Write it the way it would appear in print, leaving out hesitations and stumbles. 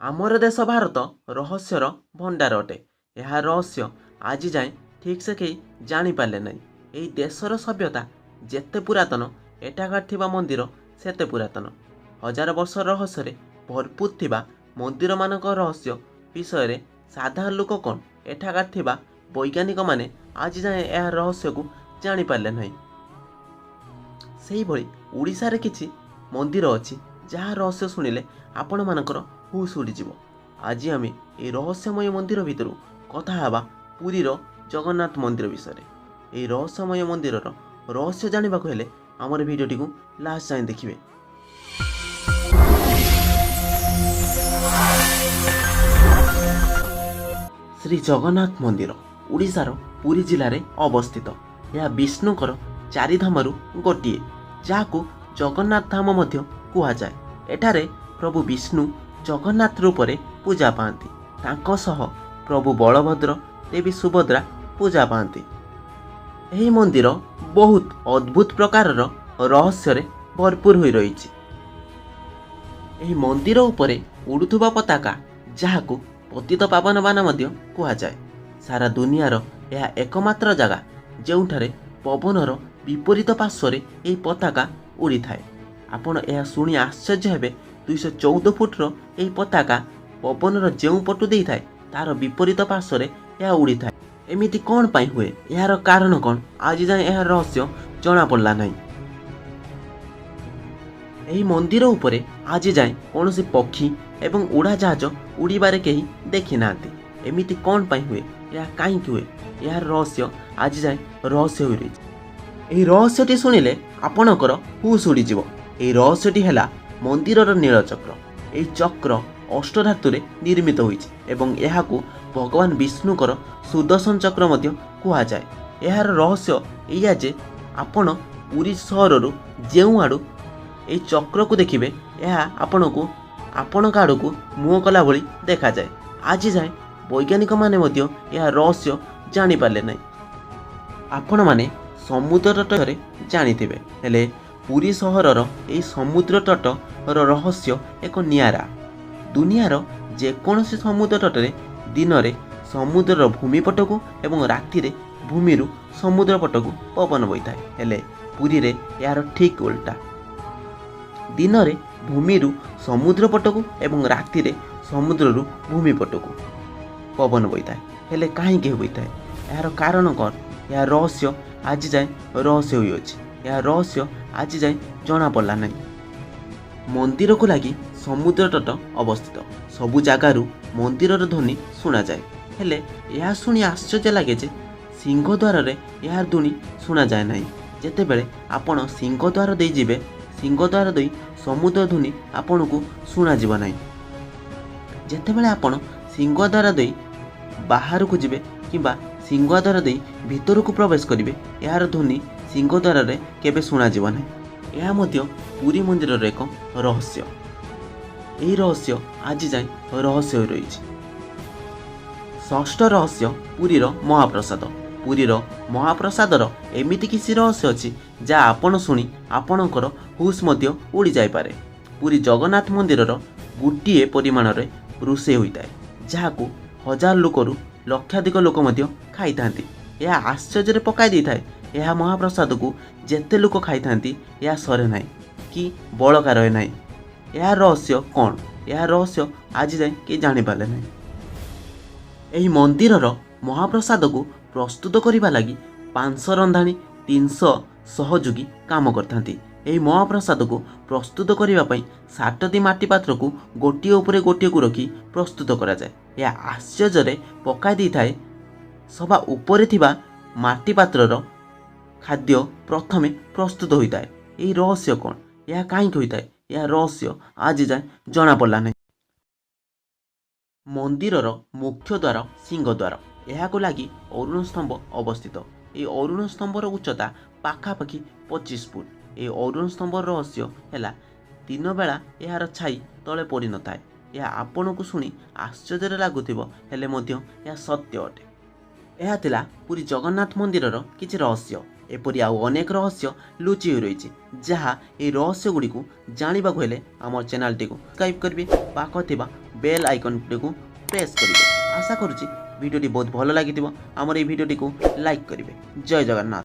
ଆମର ଦେଶ ଭାରତ ରହସ୍ୟର ଭଣ୍ଡାର ଅଟେ। ଏହା ରହସ୍ୟ ଆଜି ଯାଏଁ ଠିକ୍ ସେ କେହି ଜାଣିପାରିଲେ ନାହିଁ। ଏହି ଦେଶର ସଭ୍ୟତା ଯେତେ ପୁରାତନ, ଏଠାକାର ଥିବା ମନ୍ଦିର ସେତେ ପୁରାତନ। ହଜାର ବର୍ଷ ରହସ୍ୟରେ ଭରପୁର ଥିବା ମନ୍ଦିରମାନଙ୍କ ରହସ୍ୟ ବିଷୟରେ ସାଧାରଣ ଲୋକ କ'ଣ, ଏଠାକାର ଥିବା ବୈଜ୍ଞାନିକମାନେ ଆଜି ଯାଏଁ ଏହା ରହସ୍ୟକୁ ଜାଣିପାରିଲେ ନାହିଁ। ସେହିଭଳି ଓଡ଼ିଶାରେ କିଛି ମନ୍ଦିର ଅଛି, ଯାହା ରହସ୍ୟ ଶୁଣିଲେ ଆପଣମାନଙ୍କର ହୁସ୍ ଉଡ଼ିଯିବ। ଆଜି ଆମେ ଏହି ରହସ୍ୟମୟ ମନ୍ଦିର ଭିତରୁ କଥା ହେବା ପୁରୀର ଜଗନ୍ନାଥ ମନ୍ଦିର ବିଷୟରେ। ଏହି ରହସ୍ୟମୟ ମନ୍ଦିରର ରହସ୍ୟ ଜାଣିବାକୁ ହେଲେ ଆମର ଭିଡ଼ିଓଟିକୁ ଲାଷ୍ଟ ଯାଏଁ ଦେଖିବେ। ଶ୍ରୀ ଜଗନ୍ନାଥ ମନ୍ଦିର ଓଡ଼ିଶାର ପୁରୀ ଜିଲ୍ଲାରେ ଅବସ୍ଥିତ। ଏହା ବିଷ୍ଣୁଙ୍କର ଚାରିଧାମରୁ ଗୋଟିଏ, ଯାହାକୁ ଜଗନ୍ନାଥ ଧାମ ମଧ୍ୟ କୁହାଯାଏ। ଏଠାରେ ପ୍ରଭୁ ବିଷ୍ଣୁ ଜଗନ୍ନାଥ ରୂପରେ ପୂଜା ପାଆନ୍ତି। ତାଙ୍କ ସହ ପ୍ରଭୁ ବଳଭଦ୍ର, ଦେବୀ ସୁଭଦ୍ରା ପୂଜା ପାଆନ୍ତି। ଏହି ମନ୍ଦିର ବହୁତ ଅଦ୍ଭୁତ ପ୍ରକାରର ରହସ୍ୟରେ ଭରପୁର ହୋଇ ରହିଛି। ଏହି ମନ୍ଦିର ଉପରେ ଉଡ଼ୁଥିବା ପତାକା, ଯାହାକୁ ପତିତ ପାବନ ବାନା ମଧ୍ୟ କୁହାଯାଏ, ସାରା ଦୁନିଆର ଏହା ଏକମାତ୍ର ଜାଗା ଯେଉଁଠାରେ ପବନର ବିପରୀତ ପାର୍ଶ୍ୱରେ ଏହି ପତାକା ଉଡ଼ିଥାଏ। ଆପଣ ଏହା ଶୁଣି ଆଶ୍ଚର୍ଯ୍ୟ ହେବେ, 214 ଫୁଟର ଏହି ପତାକା ପବନର ଯେଉଁ ପଟୁ ଦେଇଥାଏ, ତାର ବିପରୀତ ପାର୍ଶ୍ୱରେ ଏହା ଉଡ଼ିଥାଏ। ଏମିତି କ'ଣ ପାଇଁ ହୁଏ, ଏହାର କାରଣ କ'ଣ, ଆଜି ଯାଏଁ ଏହାର ରହସ୍ୟ ଜଣାପଡ଼ିଲା ନାହିଁ। ଏହି ମନ୍ଦିର ଉପରେ ଆଜି ଯାଏଁ କୌଣସି ପକ୍ଷୀ ଏବଂ ଉଡ଼ାଜାହାଜ ଉଡ଼ିବାରେ କେହି ଦେଖିନାହାନ୍ତି। ଏମିତି କ'ଣ ପାଇଁ ହୁଏ, ଏହା କାହିଁକି ହୁଏ, ଏହାର ରହସ୍ୟ ଆଜି ଯାଏଁ ରହସ୍ୟ ହୋଇ ରହିଛି। ଏହି ରହସ୍ୟଟି ଶୁଣିଲେ ଆପଣଙ୍କର ହୁସ୍ ଉଡ଼ିଯିବ। ଏହି ରହସ୍ୟଟି ହେଲା ମନ୍ଦିରର ନୀଳଚକ୍ର। ଏହି ଚକ୍ର ଅଷ୍ଟଧାତୁରେ ନିର୍ମିତ ହୋଇଛି ଏବଂ ଏହାକୁ ଭଗବାନ ବିଷ୍ଣୁଙ୍କର ସୁଦର୍ଶନ ଚକ୍ର ମଧ୍ୟ କୁହାଯାଏ। ଏହାର ରହସ୍ୟ ଏଇଆ ଯେ ଆପଣ ପୁରୀ ସହରରୁ ଯେଉଁ ଆଡ଼ୁ ଏହି ଚକ୍ରକୁ ଦେଖିବେ, ଏହା ଆପଣଙ୍କୁ ଆପଣଙ୍କ ଆଡ଼କୁ ମୁହଁ କଲା ଭଳି ଦେଖାଯାଏ। ଆଜି ଯାଏଁ ବୈଜ୍ଞାନିକମାନେ ମଧ୍ୟ ଏହା ରହସ୍ୟ ଜାଣିପାରିଲେ ନାହିଁ। ଆପଣମାନେ ସମୁଦ୍ର ତଟରେ ଜାଣିଥିବେ, ହେଲେ ପୁରୀ ସହରର ଏହି ସମୁଦ୍ର ତଟର ରହସ୍ୟ ଏକ ନିଆରା। ଦୁନିଆର ଯେକୌଣସି ସମୁଦ୍ର ତଟରେ ଦିନରେ ସମୁଦ୍ରର ଭୂମି ପଟକୁ ଏବଂ ରାତିରେ ଭୂମିରୁ ସମୁଦ୍ର ପଟକୁ ପବନ ବହିଥାଏ। ହେଲେ ପୁରୀରେ ଏହାର ଠିକ୍ ଓଲଟା। ଦିନରେ ଭୂମିରୁ ସମୁଦ୍ର ପଟକୁ ଏବଂ ରାତିରେ ସମୁଦ୍ରରୁ ଭୂମି ପଟକୁ ପବନ ବହିଥାଏ। ହେଲେ କାହିଁକି ହୋଇଥାଏ, ଏହାର କାରଣ କ'ଣ? ଏହା ରହସ୍ୟ ଆଜି ଯାଏଁ ରହସ୍ୟ ହୋଇଅଛି। ଏହା ରହସ୍ୟ ଆଜି ଯାଏଁ ଜଣାପଡ଼ିଲା ନାହିଁ। ମନ୍ଦିରକୁ ଲାଗି ସମୁଦ୍ର ତଟ ଅବସ୍ଥିତ। ସବୁ ଜାଗାରୁ ମନ୍ଦିରର ଧ୍ୱନି ଶୁଣାଯାଏ। ହେଲେ ଏହା ଶୁଣି ଆଶ୍ଚର୍ଯ୍ୟ ଲାଗେ ଯେ ସିଂହଦ୍ୱାରରେ ଏହାର ଧ୍ୱନି ଶୁଣାଯାଏ ନାହିଁ। ଯେତେବେଳେ ଆପଣ ସିଂହଦ୍ୱାର ଦେଇ ଯିବେ, ସିଂହଦ୍ୱାର ଦେଇ ସମୁଦ୍ର ଧ୍ୱନି ଆପଣଙ୍କୁ ଶୁଣାଯିବ ନାହିଁ। ଯେତେବେଳେ ଆପଣ ସିଂହଦ୍ୱାର ଦେଇ ବାହାରକୁ ଯିବେ କିମ୍ବା ସିଂହଦ୍ୱାର ଦେଇ ଭିତରକୁ ପ୍ରବେଶ କରିବେ, ଏହାର ଧ୍ୱନି ସିଂହଦ୍ୱାରରେ କେବେ ଶୁଣାଯିବ ନାହିଁ। ଏହା ମଧ୍ୟ ପୁରୀ ମନ୍ଦିରର ଏକ ରହସ୍ୟ। ଏହି ରହସ୍ୟ ଆଜି ଯାଏଁ ରହସ୍ୟ ହୋଇ ରହିଛି। ଷଷ୍ଠ ରହସ୍ୟ, ପୁରୀର ମହାପ୍ରସାଦ। ପୁରୀର ମହାପ୍ରସାଦର ଏମିତି କିଛି ରହସ୍ୟ ଅଛି, ଯାହା ଆପଣ ଶୁଣି ଆପଣଙ୍କର ହୁସ୍ ମଧ୍ୟ ଉଡ଼ିଯାଇପାରେ। ପୁରୀ ଜଗନ୍ନାଥ ମନ୍ଦିରର ଗୋଟିଏ ପରିମାଣରେ ରୋଷେଇ ହୋଇଥାଏ, ଯାହାକୁ ହଜାର ଲୋକରୁ ଲକ୍ଷାଧିକ ଲୋକ ମଧ୍ୟ ଖାଇଥାନ୍ତି। ଏହା ଆଶ୍ଚର୍ଯ୍ୟରେ ପକାଇ ଦେଇଥାଏ। ଏହା ମହାପ୍ରସାଦକୁ ଯେତେ ଲୋକ ଖାଇଥାନ୍ତି, ଏହା ସରେ ନାହିଁ କି ବଳକା ରହେ ନାହିଁ। ଏହା ରହସ୍ୟ କ'ଣ? ଏହା ରହସ୍ୟ ଆଜି ଯାଏଁ କେହି ଜାଣିପାରିଲେ ନାହିଁ। ଏହି ମନ୍ଦିରର ମହାପ୍ରସାଦକୁ ପ୍ରସ୍ତୁତ କରିବା ଲାଗି 500 ରନ୍ଧାଣୀ, 300 ସହଯୋଗୀ କାମ କରିଥାନ୍ତି। ଏହି ମହାପ୍ରସାଦକୁ ପ୍ରସ୍ତୁତ କରିବା ପାଇଁ 7ଟି ମାଟି ପାତ୍ରକୁ ଗୋଟିଏ ଉପରେ ଗୋଟିଏକୁ ରଖି ପ୍ରସ୍ତୁତ କରାଯାଏ। ଏହା ଆଶ୍ଚର୍ଯ୍ୟରେ ପକାଇ ଦେଇଥାଏ। ସବା ଉପରେ ଥିବା ମାଟି ପାତ୍ରର ଖାଦ୍ୟ ପ୍ରଥମେ ପ୍ରସ୍ତୁତ ହୋଇଥାଏ। ଏହି ରହସ୍ୟ କ'ଣ? ଏହା କାହିଁକି ହୋଇଥାଏ? ଏହା ରହସ୍ୟ ଆଜି ଯାଏଁ ଜଣାପଡ଼ିଲା ନାହିଁ। ମନ୍ଦିରର ମୁଖ୍ୟ ଦ୍ୱାର ସିଂହଦ୍ୱାର। ଏହାକୁ ଲାଗି ଅରୁଣ ସ୍ତମ୍ଭ ଅବସ୍ଥିତ। ଏହି ଅରୁଣ ସ୍ତମ୍ଭର ଉଚ୍ଚତା ପାଖାପାଖି 25 ଫୁଟ। ଏହି ଅରୁଣ ସ୍ତମ୍ଭର ରହସ୍ୟ ହେଲା, ଦିନବେଳା ଏହାର ଛାଇ ତଳେ ପଡ଼ିନଥାଏ। ଏହା ଆପଣଙ୍କୁ ଶୁଣି ଆଶ୍ଚର୍ଯ୍ୟରେ ଲାଗୁଥିବ, ହେଲେ ମଧ୍ୟ ଏହା ସତ୍ୟ ଅଟେ। ଏହା ଥିଲା ପୁରୀ ଜଗନ୍ନାଥ ମନ୍ଦିରର କିଛି ରହସ୍ୟ। ଏପରି ଆଉ ଅନେକ ରହସ୍ୟ ଲୁଚି ହୋଇ ରହିଛି, ଯାହା ଏହି ରହସ୍ୟ ଗୁଡ଼ିକୁ ଜାଣିବାକୁ ହେଲେ ଆମ ଚ୍ୟାନେଲଟିକୁ ସବସ୍କ୍ରାଇବ୍ କରିବେ, ପାଖ ଥିବା ବେଲ୍ ଆଇକନ୍ଟିକୁ ପ୍ରେସ୍ କରିବେ। ଆଶା କରୁଛି ଭିଡ଼ିଓଟି ବହୁତ ଭଲ ଲାଗିଥିବ। ଆମର ଏହି ଭିଡ଼ିଓଟିକୁ ଲାଇକ୍ କରିବେ। ଜୟ ଜଗନ୍ନାଥ।